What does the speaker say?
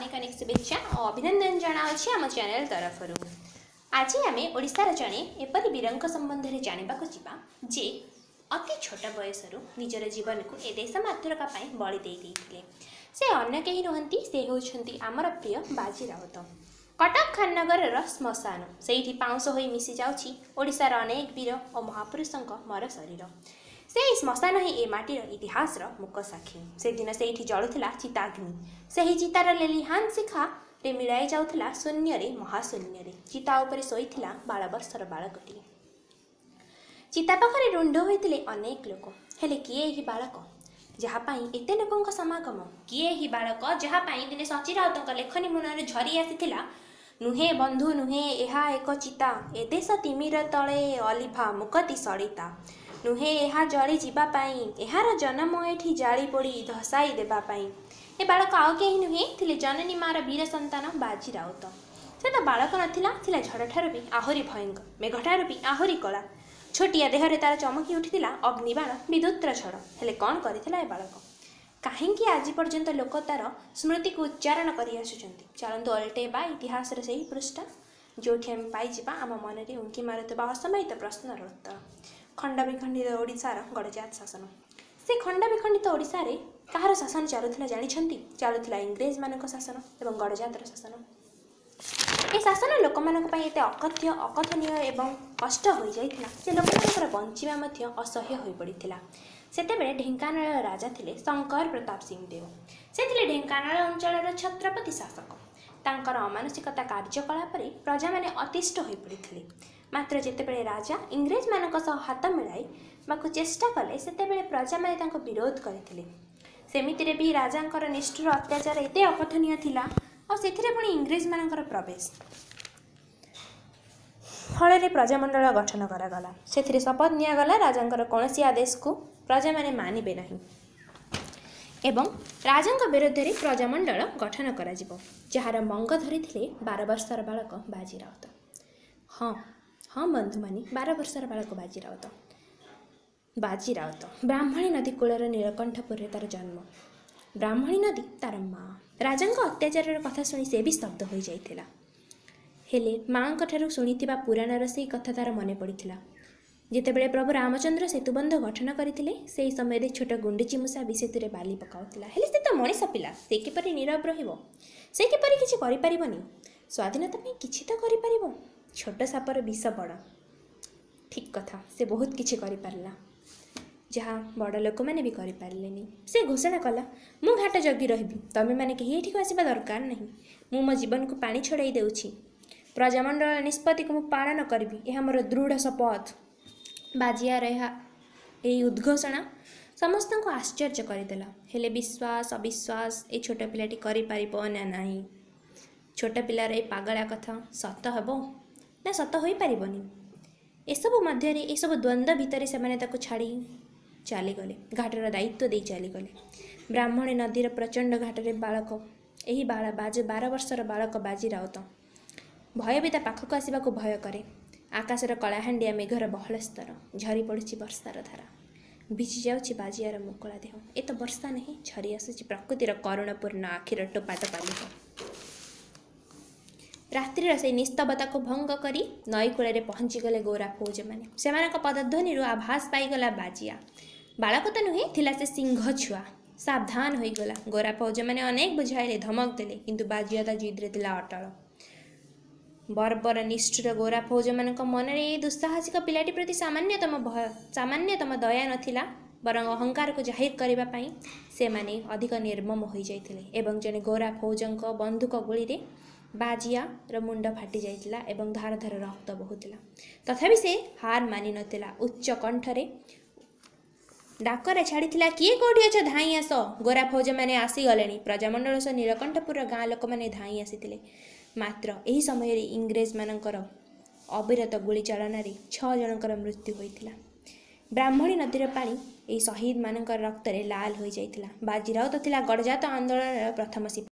ଅନେକ ଅନେକ ଶୁଭେଚ୍ଛା ଓ ଅଭିନନ୍ଦନ ଜଣାଉଛି ଆମ ଚ୍ୟାନେଲ ତରଫରୁ। ଆଜି ଆମେ ଓଡ଼ିଶାର ଜଣେ ଏପରି ବୀରଙ୍କ ସମ୍ବନ୍ଧରେ ଜାଣିବାକୁ ଯିବା ଯେ ଅତି ଛୋଟ ବୟସରୁ ନିଜର ଜୀବନକୁ ଏ ଦେଶ ମାତୃକା ପାଇଁ ବଳି ଦେଇ ଦେଇଥିଲେ। ସେ ଅନ୍ୟ କେହି ନୁହନ୍ତି, ସେ ହେଉଛନ୍ତି ଆମର ପ୍ରିୟ ବାଜି ରାଉତ। କଟକ ଖାନନଗରର ଶ୍ମଶାନ, ସେଇଠି ପାଉଁଶ ହୋଇ ମିଶି ଯାଉଛି ଓଡ଼ିଶାର ଅନେକ ବୀର ଓ ମହାପୁରୁଷଙ୍କ ମର ଶରୀର। ସେହି ଶ୍ମଶାନ ହିଁ ଏ ମାଟିର ଇତିହାସର ମୂକସାକ୍ଷୀ। ସେଦିନ ସେଇଠି ଜଳୁଥିଲା ଚିତାଗ୍ନି। ସେହି ଚିତାର ଲେଲିହାନ ଶିଖାରେ ମିଳାଇ ଯାଉଥିଲା ଶୂନ୍ୟରେ, ମହାଶୂନ୍ୟରେ। ଚିତା ଉପରେ ଶୋଇଥିଲା 12 ବର୍ଷର ବାଳକଟିଏ। ଚିତା ପାଖରେ ରୁଣ୍ଡ ହୋଇଥିଲେ ଅନେକ ଲୋକ। ହେଲେ କିଏ ଏହି ବାଳକ ଯାହା ପାଇଁ ଏତେ ଲୋକଙ୍କ ସମାଗମ? କିଏ ଏହି ବାଳକ ଯାହା ପାଇଁ ଦିନେ ସଚି ରାଉତଙ୍କ ଲେଖନୀ ମୁନରେ ଝରି ଆସିଥିଲା, ନୁହେଁ ବନ୍ଧୁ ନୁହେଁ ଏହା ଏକ ଚିତା, ଏ ଦେଶ ତିମିର ତଳେ ଅଲିଭା ମୁକତି ସଳିତା। ନୁହେଁ ଏହା ଜଳି ଯିବା ପାଇଁ, ଏହାର ଜନମ ଏଠି ଜାଳି ପୋଡ଼ି ଧସାଇ ଦେବା ପାଇଁ। ଏ ବାଳକ ଆଉ କେହି ନୁହେଁ, ଥିଲେ ଜନନୀ ମାର ବୀର ସନ୍ତାନ ବାଜି ରାଉତ। ସେ ତ ବାଳକ ନଥିଲା, ଥିଲା ଝଡ଼ଠାରୁ ବି ଆହୁରି ଭୟଙ୍କର, ମେଘଠାରୁ ବି ଆହୁରି କଳା। ଛୋଟିଆ ଦେହରେ ତାର ଚମକି ଉଠିଥିଲା ଅଗ୍ନିବାଣ, ବିଦ୍ୟୁତ୍ର ଝଡ଼। ହେଲେ କ'ଣ କରିଥିଲା ଏ ବାଳକ? କାହିଁକି ଆଜି ପର୍ଯ୍ୟନ୍ତ ଲୋକ ତାର ସ୍ମୃତିକୁ ଉଚ୍ଚାରଣ କରି ଆସୁଛନ୍ତି? ଚାଲନ୍ତୁ ଓଲଟେଇବା ଇତିହାସର ସେହି ପୃଷ୍ଠା ଯେଉଁଠି ଆମେ ପାଇଯିବା ଆମ ମନରେ ଉଙ୍କି ମାରୁଥିବା ଅସମାହିତ ପ୍ରଶ୍ନର ଉତ୍ତର। ଖଣ୍ଡ ବିଖଣ୍ଡିତ ଓଡ଼ିଶାର ଗଡ଼ଜାତ ଶାସନ। ସେ ଖଣ୍ଡ ବିଖଣ୍ଡିତ ଓଡ଼ିଶାରେ କାହାର ଶାସନ ଚାଲୁଥିଲା ଜାଣିଛନ୍ତି? ଚାଲୁଥିଲା ଇଂରେଜମାନଙ୍କ ଶାସନ ଏବଂ ଗଡ଼ଜାତର ଶାସନ। ଏ ଶାସନ ଲୋକମାନଙ୍କ ପାଇଁ ଏତେ ଅକଥ୍ୟ, ଅକଥନୀୟ ଏବଂ କଷ୍ଟ ହୋଇଯାଇଥିଲା ଯେ ଲୋକମାନଙ୍କର ବଞ୍ଚିବା ମଧ୍ୟ ଅସହ୍ୟ ହୋଇପଡ଼ିଥିଲା। ସେତେବେଳେ ଢେଙ୍କାନାଳ ରାଜା ଥିଲେ ଶଙ୍କର ପ୍ରତାପ ସିଂଦେଓ। ସେ ଥିଲେ ଢେଙ୍କାନାଳ ଅଞ୍ଚଳର ଛତ୍ରପତି ଶାସକ। ତାଙ୍କର ଅମାନସିକତା କାର୍ଯ୍ୟକଳାପରେ ପ୍ରଜାମାନେ ଅତିଷ୍ଠ ହୋଇପଡ଼ିଥିଲେ। ମାତ୍ର ଯେତେବେଳେ ରାଜା ଇଂରେଜମାନଙ୍କ ସହ ହାତ ମିଳାଇବାକୁ ଚେଷ୍ଟା କଲେ, ସେତେବେଳେ ପ୍ରଜାମାନେ ତାଙ୍କୁ ବିରୋଧ କରିଥିଲେ। ସେମିତିରେ ବି ରାଜାଙ୍କର ନିଷ୍ଠୁର ଅତ୍ୟାଚାର ଏତେ ଅକଥନୀୟ ଥିଲା, ଆଉ ସେଥିରେ ପୁଣି ଇଂରେଜମାନଙ୍କର ପ୍ରବେଶ। ଫଳରେ ପ୍ରଜାମଣ୍ଡଳ ଗଠନ କରାଗଲା। ସେଥିରେ ଶପଥ ନିଆଗଲା ରାଜାଙ୍କର କୌଣସି ଆଦେଶକୁ ପ୍ରଜାମାନେ ମାନିବେ ନାହିଁ ଏବଂ ରାଜାଙ୍କ ବିରୁଦ୍ଧରେ ପ୍ରଜାମଣ୍ଡଳ ଗଠନ କରାଯିବ, ଯାହାର ମଙ୍ଗ ଧରିଥିଲେ 12 ବର୍ଷର ବାଳକ ବାଜି ରାଉତ। ହଁ ହଁ ବନ୍ଧୁମାନେ, 12 ବର୍ଷର ବାଳକ ବାଜି ରାଉତ। ବାଜି ରାଉତ ବ୍ରାହ୍ମଣୀ ନଦୀ କୂଳର ନୀଳକଣ୍ଠପୁରରେ ତାର ଜନ୍ମ। ବ୍ରାହ୍ମଣୀ ନଦୀ ତାର ମା। ରାଜାଙ୍କ ଅତ୍ୟାଚାରର କଥା ଶୁଣି ସେ ବି ସ୍ତବ୍ଧ ହୋଇଯାଇଥିଲା। ହେଲେ ମାଆଙ୍କଠାରୁ ଶୁଣିଥିବା ପୁରାଣର ସେଇ କଥା ତାର ମନେ ପଡ଼ିଥିଲା। ଯେତେବେଳେ ପ୍ରଭୁ ରାମଚନ୍ଦ୍ର ସେତୁବନ୍ଧ ଗଠନ କରିଥିଲେ, ସେହି ସମୟରେ ଛୋଟ ଗୁଣ୍ଡୁଚି ମୂଷା ବି ସେତୁରେ ବାଲି ପକାଉଥିଲା। ହେଲେ ସେ ତ ମଣିଷ ପିଲା, ସେ କିପରି ନୀରବ ରହିବ? ସେ କିପରି କିଛି କରିପାରିବନି? ସ୍ୱାଧୀନତା ପାଇଁ କିଛି ତ କରିପାରିବ। ଛୋଟ ସାପର ବିଷ ବଡ଼। ଠିକ୍ କଥା, ସେ ବହୁତ କିଛି କରିପାରିଲା ଯାହା ବଡ଼ ଲୋକମାନେ ବି କରିପାରିଲେନି। ସେ ଘୋଷଣା କଲା, ମୁଁ ଘାଟ ଜଗି ରହିବି, ତମେମାନେ କେହି ଏଠିକୁ ଆସିବା ଦରକାର ନାହିଁ। ମୁଁ ମୋ ଜୀବନକୁ ପାଣି ଛଡ଼ାଇ ଦେଉଛି। ପ୍ରଜାମଣ୍ଡଳ ନିଷ୍ପତ୍ତିକୁ ମୁଁ ପାଳନ କରିବି, ଏହା ମୋର ଦୃଢ଼ ଶପଥ। ବାଜିଆର ଏହା ଏହି ଉଦ୍ଘୋଷଣା ସମସ୍ତଙ୍କୁ ଆଶ୍ଚର୍ଯ୍ୟ କରିଦେଲା। ହେଲେ ବିଶ୍ୱାସ ଅବିଶ୍ୱାସ, ଏ ଛୋଟ ପିଲାଟି କରିପାରିବ ନା ନାହିଁ? ଛୋଟ ପିଲାର ଏ ପାଗଳା କଥା ସତ ହେବ ନା ସତ ହୋଇପାରିବନି? ଏସବୁ ମଧ୍ୟରେ, ଏସବୁ ଦ୍ୱନ୍ଦ୍ୱ ଭିତରେ ସେମାନେ ତାକୁ ଛାଡ଼ି ଚାଲିଗଲେ, ଘାଟର ଦାୟିତ୍ୱ ଦେଇ ଚାଲିଗଲେ। ବ୍ରାହ୍ମଣୀ ନଦୀର ପ୍ରଚଣ୍ଡ ଘାଟରେ ବାଳକ, ଏହି ବାଳ 12 ବର୍ଷର ବାଳକ ବାଜି ରାଉତ ଭୟ ବି ତା ପାଖକୁ ଆସିବାକୁ ଭୟ କରେ। ଆକାଶର କଳାହାଣ୍ଡିଆ ମେଘର ବହଳ ସ୍ତର, ଝରି ପଡ଼ୁଛି ବର୍ଷାର ଧାରା, ଭିଜି ଯାଉଛି ବାଜିଆର ମୁକୁଳା ଦେହ। ଏ ତ ବର୍ଷା ନାହିଁ, ଝରି ଆସୁଛି ପ୍ରକୃତିର କରୁଣପୂର୍ଣ୍ଣ ଆଖିର ଟୋପା ଟୋପା ଲୁହ। ରାତ୍ରିର ସେଇ ନିସ୍ତବତାକୁ ଭଙ୍ଗ କରି ନଈ କୂଳରେ ପହଞ୍ଚିଗଲେ ଗୋରା ଫୌଜମାନେ। ସେମାନଙ୍କ ପଦଧ୍ୱନିରୁ ଆଭାସ ପାଇଗଲା ବାଜିଆ। ବାଳକ ତ ନୁହେଁ, ଥିଲା ସେ ସିଂହ ଛୁଆ। ସାବଧାନ ହୋଇଗଲା। ଗୋରା ଫୌଜମାନେ ଅନେକ ବୁଝାଇଲେ, ଧମକ ଦେଲେ, କିନ୍ତୁ ବାଜିଆ ତା ଜିଦ୍ରେ ଥିଲା ଅଟଳ। ବର୍ବର ନିଷ୍ଠୁର ଗୋରା ଫୌଜମାନଙ୍କ ମନରେ ଏହି ଦୁଃସାହସିକ ପିଲାଟି ପ୍ରତି ସାମାନ୍ୟତମ ଭୟ, ସାମାନ୍ୟତମ ଦୟା ନଥିଲା, ବରଂ ଅହଙ୍କାରକୁ ଜାହିର କରିବା ପାଇଁ ସେମାନେ ଅଧିକ ନିର୍ମମ ହୋଇଯାଇଥିଲେ। ଏବଂ ଜଣେ ଗୋରା ଫୌଜଙ୍କ ବନ୍ଧୁକ ଗୁଳିରେ ବାଜିଆର ମୁଣ୍ଡ ଫାଟି ଯାଇଥିଲା ଏବଂ ଧାର ଧାର ରକ୍ତ ବହୁଥିଲା। ତଥାପି ସେ ହାର ମାନିନଥିଲା। ଉଚ୍ଚ କଣ୍ଠରେ ଡାକରା ଛାଡ଼ିଥିଲା, କିଏ କୋଉଠି ଅଛ, ଧାଇଁ ଆସ, ଗୋରା ଫୌଜମାନେ ଆସିଗଲେଣି। ପ୍ରଜାମଣ୍ଡଳ ସହ ନୀଳକଣ୍ଠପୁରର ଗାଁ ଲୋକମାନେ ଧାଇଁ ଆସିଥିଲେ। ମାତ୍ର ଏହି ସମୟରେ ଇଂରେଜମାନଙ୍କର ଅବିରତ ଗୁଳିଚାଳନାରେ 6 ଜଣଙ୍କର ମୃତ୍ୟୁ ହୋଇଥିଲା। ବ୍ରାହ୍ମଣୀ ନଦୀର ପାଣି ଏହି ଶହୀଦମାନଙ୍କର ରକ୍ତରେ ଲାଲ ହୋଇଯାଇଥିଲା। ବାଜି ରାଉତ ଥିଲା ଗଡ଼ଜାତ ଆନ୍ଦୋଳନର ପ୍ରଥମ ସିପାହୀ।